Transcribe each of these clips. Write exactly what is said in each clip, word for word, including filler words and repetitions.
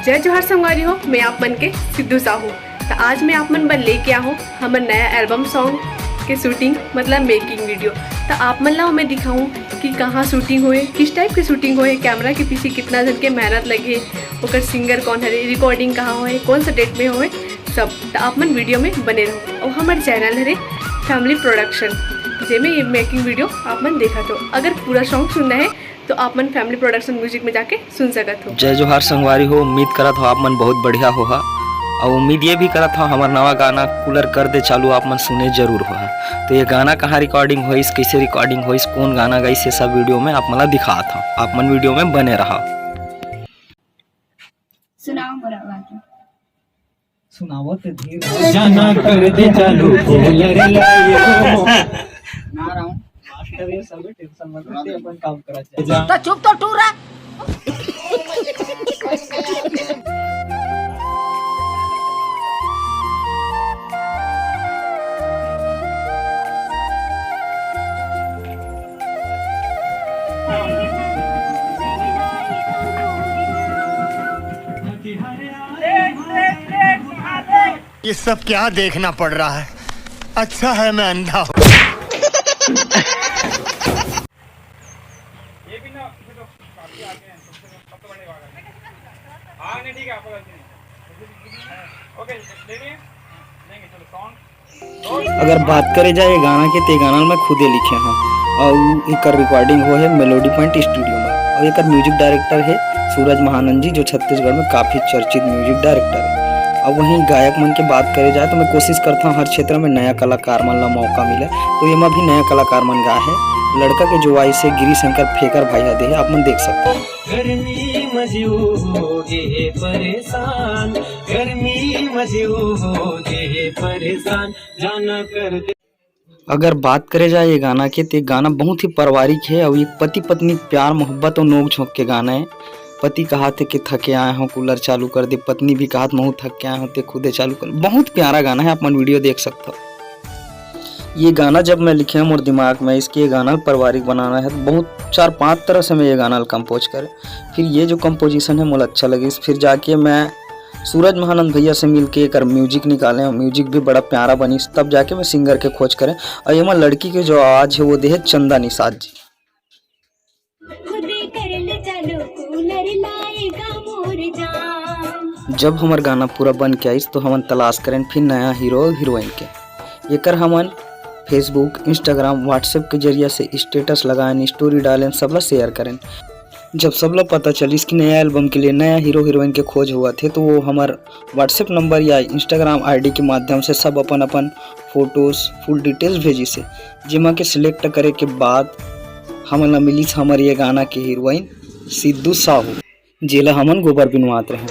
जय जोहार संगवारी हो, मैं आप मन के सिद्धू साहू। त आज मैं आप मन बर लेके आहूँ हमर नया एल्बम सॉन्ग के शूटिंग, मतलब मेकिंग वीडियो। त आप मन ला मैं दिखाऊँ कि कहाँ शूटिंग होए, किस टाइप के शूटिंग होए, कैमरा के पीछे कितना जन के मेहनत लगे, ओकर सिंगर कौन हरे, रिकॉर्डिंग कहाँ होए, कौन सा डेट में होए, सब। त आप मन वीडियो में बने रहो। और हमर चैनल हरे फैमिली प्रोडक्शन, जेमे ये मेकिंग वीडियो आप मन देखत हो। अगर पूरा सॉन्ग सुनना है तो आप मन फैमिली प्रोडक्शन म्यूजिक में जाके सुन सकत हो। जय जोहार संगवारी हो, उम्मीद करत हो आप मन बहुत बढ़िया होहा। और उम्मीद ये भी करत हो हमर नवा गाना कूलर कर दे चालू आप मन सुने जरूर होहा। तो ये गाना कहाँ रिकॉर्डिंग होइस, कैसे रिकॉर्डिंग होइस, कौन गाना गाइस, ये सब वीडियो में आप मन ला दिखात हो। आप मन वीडियो में बने रहा। सुनाओ मोर आवाज। सुनावत धीर। जाना कर दे चालू कूलर लायो। ना राउंड। मास्टर ये सब टेंशन मत ले, अपन काम करा चाहिए। तो चुप तो टूरा। ये सब क्या देखना पड़ रहा है? अच्छा है मैं अंधा हूँ। ये भी ना, ये तो काफी आगे हैं, सबसे, सबसे बड़े वाला। हाँ, नहीं, ठीक है, आपको गलती नहीं। ओके, ले लिए? लेंगे, चलो, सॉन्ग। अगर बात करे जाए ये गाना के, ते गाना मैं खुदे लिखे हूँ और एकर रिकॉर्डिंग हो है मेलोडी पॉइंट स्टूडियो में। और एकर म्यूजिक डायरेक्टर है सूरज महानंद जी, जो छत्तीसगढ़ में काफ़ी चर्चित म्यूजिक डायरेक्टर है। अब वहीं गायक मन के बात करे जाए तो मैं कोशिश करता हूँ हर क्षेत्र में नया कलाकार मन ला मौका मिले, तो एमा भी नया कलाकार मन गा है। लड़का के जो वॉइस है गिरी शंकर फेकर भाई हा दे है, आप मन देख सकते हो। गर्मी मजियो हो गे परेशान, गर्मी मजियो हो गे परेशान, जाना कर दे। अगर बात करे जाए ये गाना के, तो ये गाना बहुत ही पारिवारिक है और ये पति पत्नी प्यार मोहब्बत और नोक झोंक के गाना है। पति कहा थे कि थके आए हो, कूलर चालू कर दे, पत्नी भी कहा थे, "महू थक के आए हो, ते खुदे चालू कर।" बहुत प्यारा गाना है, आप मन वीडियो देख सकते हो। ये गाना जब मैं लिखे मोर दिमाग में इसके ये गाना पारिवारिक बनाना है, तो बहुत चार पांच तरह से मैं ये गाना कंपोज करे। फिर ये जो कंपोजिशन है मोला अच्छा लगिस, फिर जाके मैं सूरज महानंद भैया से मिलके एकर म्यूजिक निकाले, म्यूजिक भी बड़ा प्यारा बनिस, तब जाके मैं सिंगर के खोज करें। और एमा लड़की के जो आवाज है वो दे है चंदा निषाद जी। खुदे कर ले चालू कूलर लाएगा मोर जान। जब हमर गाना पूरा बन के आइस तो हमन तलाश करें फिर नया हीरो हीरोइन के। एकर हमन Facebook, Instagram, WhatsApp के जरिया से स्टेटस लगाएन, स्टोरी डालेन, सबला शेयर करें। जब सबला पता चलिस कि नया एल्बम के लिए नया हीरो हीरोइन के खोज होवत हे, तो वो हमर WhatsApp नंबर या Instagram आईडी के माध्यम से सब अपन अपन फोटोज, फुल डिटेल्स भेजिस हे, जेमा के सिलेक्ट करे के बाद हमन ला मिलिस हमर ये गाना के हीरोइन सिद्धू साहू, जेला हमन गोबर बिनवात रहेन।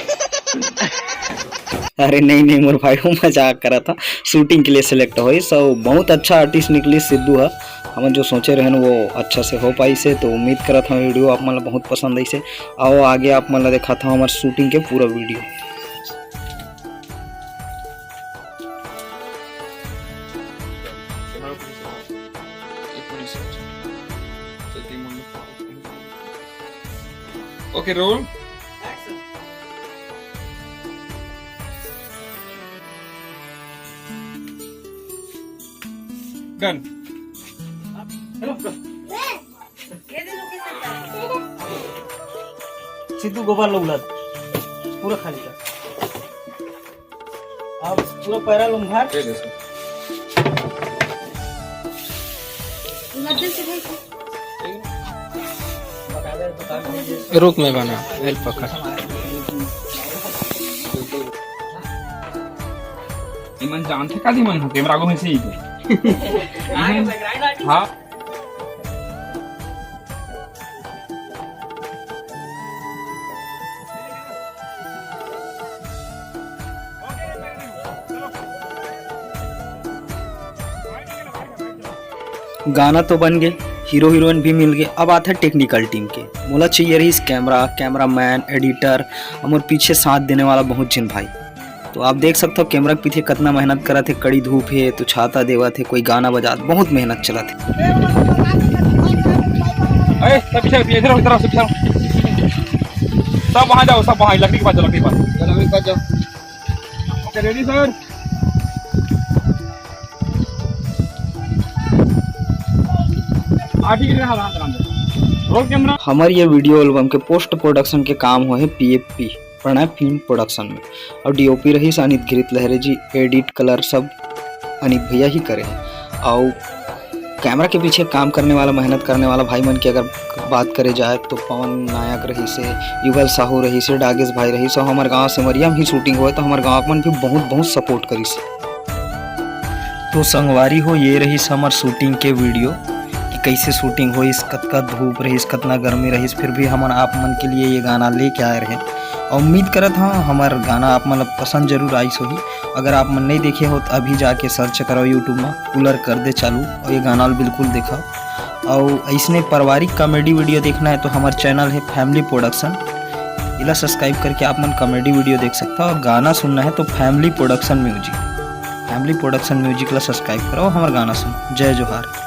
अरे नहीं नहीं मोर भाई, वो मजाक करत हंव। शूटिंग के लिए सिलेक्ट होइस, अउ बहुत अच्छा आर्टिस्ट निकलिस सिद्धू ह। हमन जो सोचे रहेन वो अच्छा से हो पाइस हे, तो उम्मीद करत हंव वीडियो आप मन ला बहुत पसंद आइस हे। आओ आगे आप मन ला देखात हंव हमर शूटिंग के पूरा वीडियो। ओके, रोल। डन। सिद्धू गोबर लौला पूरा खाली कर। अब पूरा पैरा लूंगा। रुक, मैं बना, एल पकड़। इमन जानथे का दिमन हो, कैमरा आगू में से ही। हाँ। गाना तो बन गे, हीरो हीरोइन भी मिल गे। अब आथे टेक्निकल टीम के। मोला चाहिए रहिस कैमरा, कैमरामैन, एडिटर, अउ मोर पीछे साथ देने वाला बहुत झिन भाई। तो आप देख सकते हो कैमरा के पीछे कितना मेहनत करत हे, कड़ी धूप हे तो छाता देवत हे, कोई गाना बजात, बहुत मेहनत चलत हे। ए, सब पीछे, पीछे, इधर आओ, इधर आओ, सब पीछे आओ। सब वहाँ जाओ, सब वहाँ लकड़ी के पास जाओ, लकड़ी के पास। चलो, लकड़ी के पास जाओ। Okay, ready sir? हाँ, ठीक है, हाँ, हाँ, हाँ। Roll camera। हमर ये वीडियो एल्बम के पोस्ट प्रोडक्शन के काम होहे पीएफपी, प्रणय फिल्म प्रोडक्शन में, और डीओपी रहिस अनित गिरित लहरे जी, एडिट कलर सब अनित भैया ही करे हैं। और कैमरा के पीछे काम करने वाला, मेहनत करने वाला भाई मन की अगर बात करे जाए तो पवन नायक रहिस हे, युगल साहू रहिस हे, डागेश भाई रहिस हे, हमर गांव सेमरिया में ही शूटिंग होए तो हमर गांव के मन भी बहुत बहुत सपोर्ट करिस हे। तो संगवारी हो, ये रहिस हमर शूटिंग के वीडियो कि कैसे शूटिंग होइस, कतका धूप रहिस, कतना गर्मी रहिस, फिर भी हमन आप मन के लिए ये गाना लेके आए रहे। और उम्मीद करत हाँ हमर गाना आप मन ला पसंद जरूर आइस होही। अगर आप मन नहीं देखे हो तो अभी जाके सर्च करो यूट्यूब में, कूलर कर दे चालू और ये गाना ला बिल्कुल देखो। और ऐसने पारिवारिक कॉमेडी वीडियो देखना है तो हमारे चैनल है फैमिली प्रोडक्शन, इला सब्सक्राइब करके आप मन कॉमेडी वीडियो देख सकता हो। और गाना सुनना है तो family production music, family production music ला सब्सक्राइब करो, हमारे गाना सुनो। जय जोहार।